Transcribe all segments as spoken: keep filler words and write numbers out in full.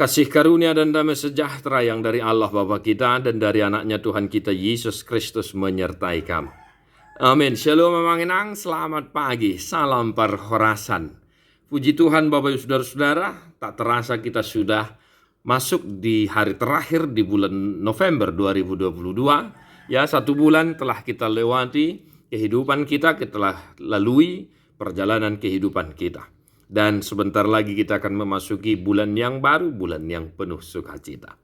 Kasih karunia dan damai sejahtera yang dari Allah Bapa kita dan dari Anaknya Tuhan kita Yesus Kristus menyertai kamu. Amin. Shalom, Amang Inang. Selamat pagi. Salam parhorasan. Puji Tuhan, Bapak Ibu Saudara-saudara, tak terasa kita sudah masuk di hari terakhir di bulan November dua ribu dua puluh dua. Ya, satu bulan telah kita lewati, kehidupan kita, kita telah lalui perjalanan kehidupan kita. Dan sebentar lagi kita akan memasuki bulan yang baru, bulan yang penuh sukacita.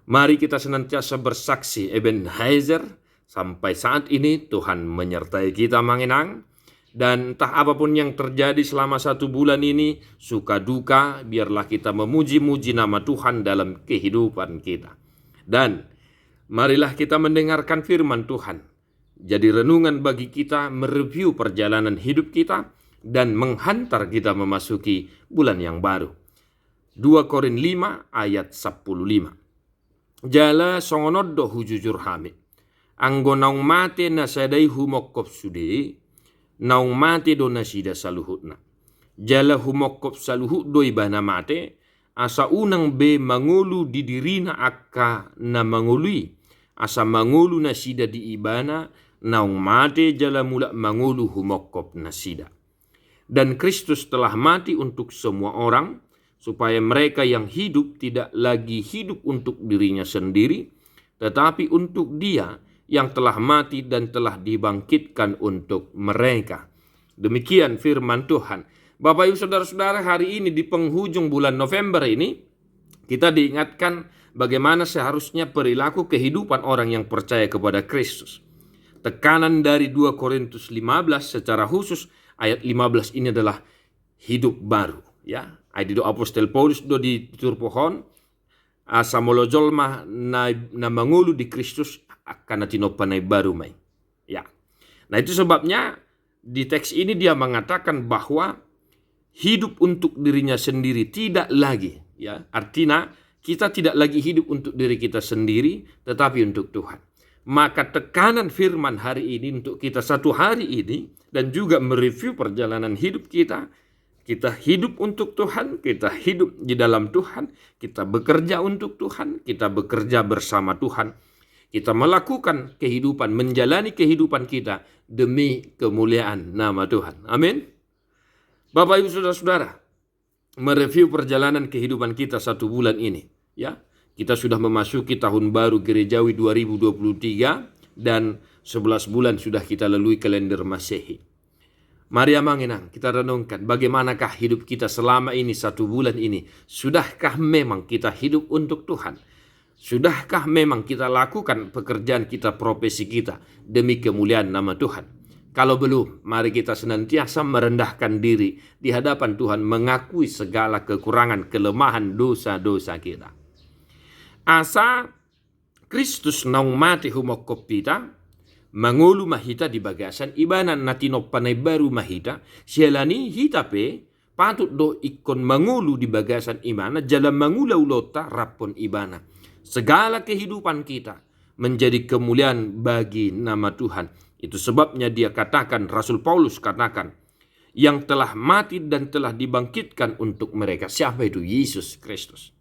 Mari kita senantiasa bersaksi, Ebenezer, sampai saat ini Tuhan menyertai kita, Amang Inang. Dan entah apapun yang terjadi selama satu bulan ini, suka duka, biarlah kita memuji-muji nama Tuhan dalam kehidupan kita. Dan marilah kita mendengarkan firman Tuhan. Jadi renungan bagi kita, mereview perjalanan hidup kita, dan menghantar kita memasuki bulan yang baru. Dua Korin lima ayat sampulu lima. Jala songon on do hujujur hami. Anggo naung mate na sada i humongkop sude, naung mate do nasida saluhutna. Jala humongkop saluhut do ibana mate, asa unang be mangolu di dirina angka na mangolu i, asa mangolu nasida di ibana naung mate jala mulak mangolu humongkop nasida. Dan Kristus telah mati untuk semua orang, supaya mereka yang hidup tidak lagi hidup untuk dirinya sendiri, tetapi untuk Dia yang telah mati dan telah dibangkitkan untuk mereka. Demikian firman Tuhan. Bapak Ibu Saudara-saudara, hari ini di penghujung bulan November ini, kita diingatkan bagaimana seharusnya perilaku kehidupan orang yang percaya kepada Kristus. Tekanan dari dua Korintus lima belas secara khusus, ayat lima belas ini adalah hidup baru. Ya, ai didok Apostel Paulus do di turpuk on, asa molo jolma na, na mangolu di Kristus, angka na tinompa na imbaru ma i. Ya. Nah, itu sebabnya di teks ini dia mengatakan bahwa hidup untuk dirinya sendiri, tidak lagi, ya. Artinya, kita tidak lagi hidup untuk diri kita sendiri, tetapi untuk Tuhan. Maka tekanan firman hari ini untuk kita satu hari ini, dan juga mereview perjalanan hidup kita, kita hidup untuk Tuhan, kita hidup di dalam Tuhan, kita bekerja untuk Tuhan, kita bekerja bersama Tuhan. Kita melakukan kehidupan, menjalani kehidupan kita demi kemuliaan nama Tuhan. Amin. Bapak, Ibu, Saudara-saudara, mereview perjalanan kehidupan kita satu bulan ini, ya. Kita sudah memasuki tahun baru gerejawi dua ribu dua puluh tiga dan sebelas bulan sudah kita lalui kalender Masehi. Mari, Amang Inang, kita renungkan bagaimanakah hidup kita selama ini, satu bulan ini. Sudahkah memang kita hidup untuk Tuhan? Sudahkah memang kita lakukan pekerjaan kita, profesi kita, demi kemuliaan nama Tuhan? Kalau belum, mari kita senantiasa merendahkan diri di hadapan Tuhan, mengakui segala kekurangan, kelemahan, dosa-dosa kita. Asa Kristus naung mate humongkop hita, mangolu ma hita di bagasan Ibana, na tinompa na imbaru ma hita. Siala ni i hita pe patut do ingkon mangolu di bagasan Ibana, jala mangula ulaonta rap dohot Ibana. Segala kehidupan kita menjadi kemuliaan bagi nama Tuhan. Itu sebabnya dia katakan, Rasul Paulus katakan, yang telah mati dan telah dibangkitkan untuk mereka. Siapa itu? Yesus Kristus.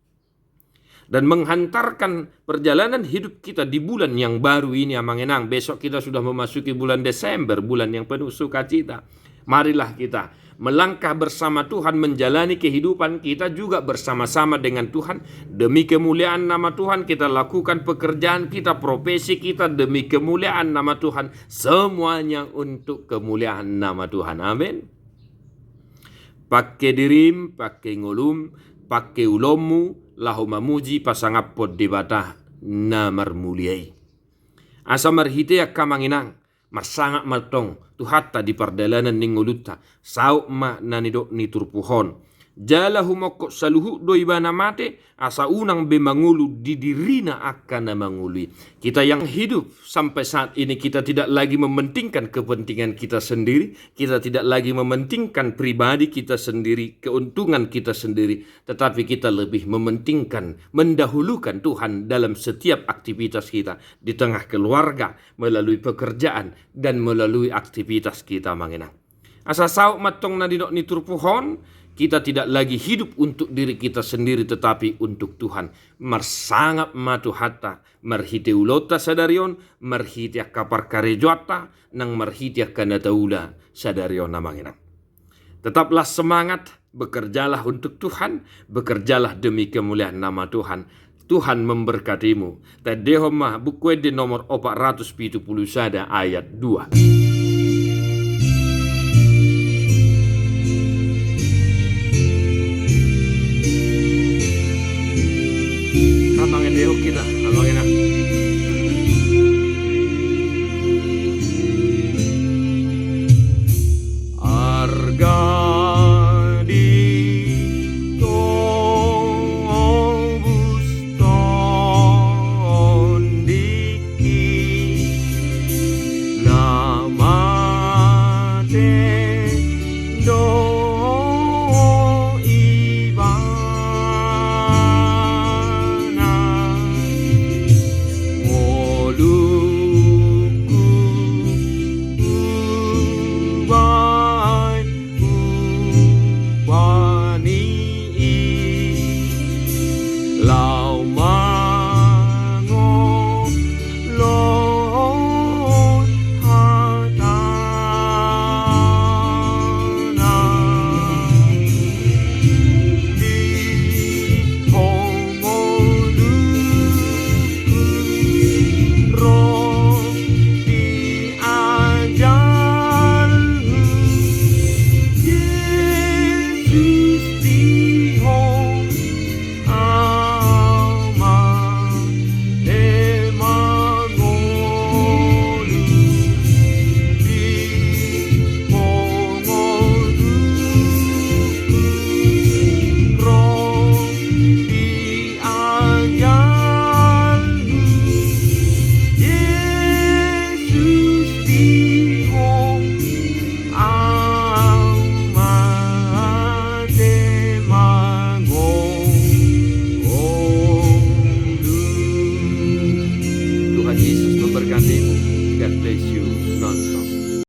Dan menghantarkan perjalanan hidup kita di bulan yang baru ini, Amang Inang. Besok kita sudah memasuki bulan Desember, bulan yang penuh sukacita. Marilah kita melangkah bersama Tuhan, menjalani kehidupan kita juga bersama-sama dengan Tuhan. Demi kemuliaan nama Tuhan, kita lakukan pekerjaan kita, profesi kita, demi kemuliaan nama Tuhan. Semuanya untuk kemuliaan nama Tuhan. Amin. Pangke dirim, pangke ngolum, pangke ulaonmu, laho mamuji pasangaphon Debata na marmulia i. Asa marhite angka, Amang Inang, marsangap ma antong Tuhanta di pardalanan ni ngolunta, saut ma na nidok ni turpuk on. Jala humongkop saluhut do ibana mate, asa unang be mangolu di dirina angka na mangolu i. Kita yang hidup sampai saat ini, kita tidak lagi mementingkan kepentingan kita sendiri, kita tidak lagi mementingkan pribadi kita sendiri, keuntungan kita sendiri, tetapi kita lebih mementingkan, mendahulukan Tuhan dalam setiap aktivitas kita, di tengah keluarga, melalui pekerjaan, dan melalui aktivitas kita, Amang Inang. Asa saut mantong na nidok ni turpuk on, kita tidak lagi hidup untuk diri kita sendiri tetapi untuk Tuhan. Marsangap ma Tuhanta, marhite ulaonta sadari on, marhite angka parkarejoanta, nang marhite angka na taula sadari on, amang inang. Tetaplah semangat, bekerjalah untuk Tuhan, bekerjalah demi kemuliaan nama Tuhan. Tuhan memberkatimu. Tandehon ma Buku Ende nomor opat ratus pitu puluh sada ayat dua.